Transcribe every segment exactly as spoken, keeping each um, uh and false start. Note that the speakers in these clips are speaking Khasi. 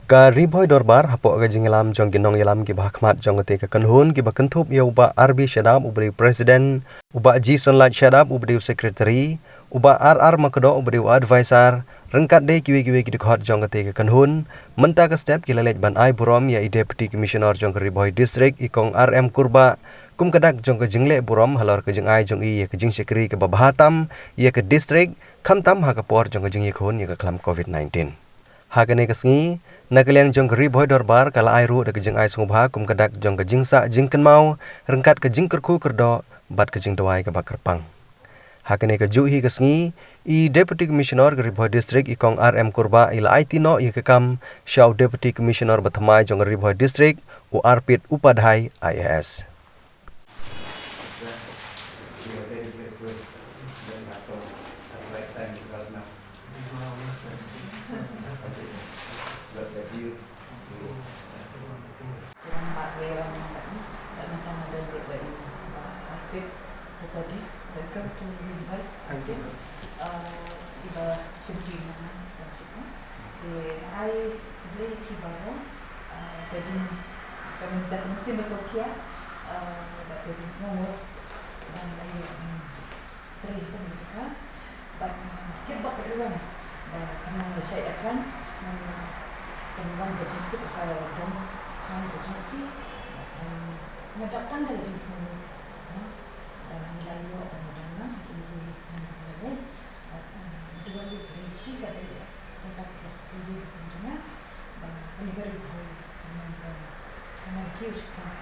Ka Ri Bhoi Dorbar hapoh ka jingïalam jong ki nongïalam kiba ha khmat jong kata ka kynhun kiba kynthup ïa u Bah R B Shadap uba dei u President, u Bah G Sunlight Shadap uba dei u Secretary, u Bah R R Makdoh uba dei u Advisor, ryngkat de kiwei kiwei ki dkhot jong kata ka kynhun, mynta ka step ki la leit ban ai burom ïa i Deputy Commissioner jong ka Ri Bhoi District i Kong R M Kurbah, kum ka dak jong ka jingleh burom halor ka jingai jong i ïa ka jingshakri kaba bha tam ïa ka district, khamtam ha ka por jong ka jingïakhun ïa ka khlam COVID nineteen. Ha kane ka sngi, na ka liang jong ka Ri Bhoi Dorbar ka la ai ruh da ka jingai sngewbha kum ka dak jong ka jingsah jingkynmaw, ryngkat ka jingkyrkhu kyrdoh, bad ka jingduwai kaba kyrpang. Ha kane ka juh hi ka sngi, i Deputy Commissioner ka Ri Bhoi District i Kong R M Kurbah i la aiti noh ïa ka kam sha u Deputy Commissioner ba thymmai jong ka Ri Bhoi District, u Arpit Upadhyay I A S. Welcome to Mumbai. Thank you. Uh, iba shimti na station. Te ai blei ki baro. Uh, ka jing, ka jing da ka mynsiem ba sngewkhia. Uh, da ka jingsngew ban ai, um, trei ha kane ka jaka. Bad, uh, kit bad ka rukom ba kan nang lashai ïa khlaiñ. Nang kan wan ka jingsuk ha ka dong khlaiñ ka jong ki. Bad, um, nga dap tang da ka jingsngew. Ba ngi la ïoh ban ïadon lang ha kine ki snem ba la leit. Bad, um, duwai ïa U Blei shi katdei ïa ka ïing ka sem jong nga. Ba kane ka Ri Bhoi kan long ka, kan long kiew shipor.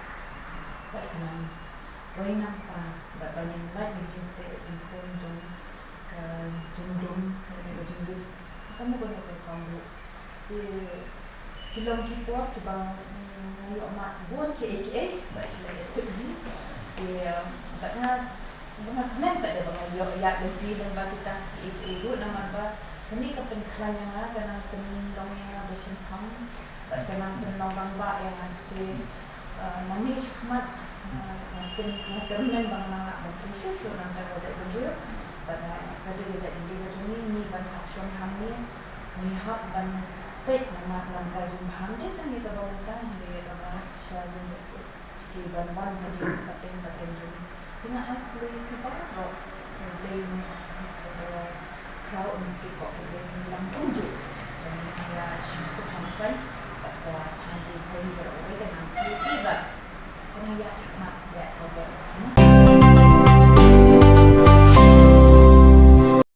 Bad kan long wei nangta bad ba ngin lait na ka jingteh jingkhun jong ka jingdum, ka jingdum. Ka mut ba ka kong ruh. Te ki long ki por kiba, mm, nga ïoh mad bun kiei kiei ba ki la ïathuh ïa ngi. Te, um, bad nga, bad nga kmen pat de ba nga ïoh ïaid lynti lyngba kita kiei kiei ruh namar ba kane ka pynkhlaiñ ïa nga, ka nang pynlong ïa nga ba shemphang bad ka nang pynlong rangbah ïa nga. Te, uh, nangne shakhmat, uh, nga kyrmen, nga kyrmen ba nga nang lah ban trei shuh shuh na ka bynta ka jaitbynriew. Bad, uh, ka dei ka jaitbynriew ka jong ngi, ngi ban hap shong hangne, ngi hap ban peit namar lam ka jingbha, ym dei tang ïa kaba mynta, hynrei ïa kaba sha ïing, ki ban wan ka dei ka pateng pateng jong ngi. Te nga ai khublei ïa phi baroh, khublei ïa ka khraw, ym, ki kong, khublei ïa ngi lang kumjuh. Ïa shisha shisha bad ka thaiñ Ri Bhoi baroh kawei, ka nang kiew kiew bad ka nang ïaid shakhmat ïa ka